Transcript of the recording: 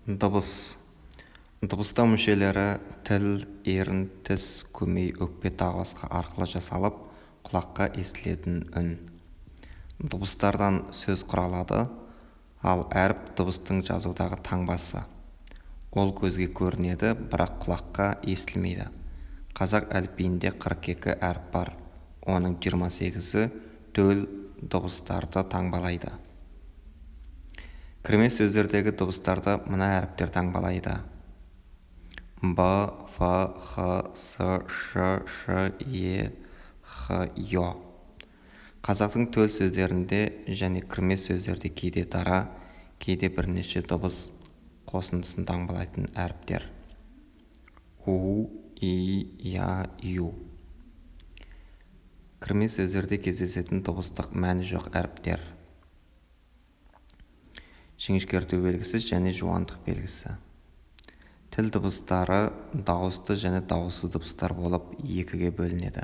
Дыбыс. Дыбыстау мүшелері тіл, ерін, тіс, көмей, өкпе, тағы басқа арқылы жасалып, құлаққа естілетін үн. Дыбыстардан сөз құралады, ал әріп дыбыстың жазудағы таңбасы. Ол көзге көрінеді, бірақ құлаққа естілмейді. Қазақ әліпбиінде 42 әріп бар, оның 28-і төл дыбыстарды таңбалайды. Кірме сөздердегі дыбыстарды мына әріптер таңбалайды: б, ф, х, с, ш, ш, е, х, ё. Қазақтың төл сөздерінде және кірме сөздерде кейде дара, кейде бірнеше дыбыс қосындысын таңбалайтын әріптер: у, и, я, ю. Кірме сөздерде кездесетін дыбыстық мәні жоқ әріптер: жіңішкерту белгісі және жуандық белгісі. Тіл дыбыстары дауысты және дауыссыз дыбыстар болып екіге бөлінеді.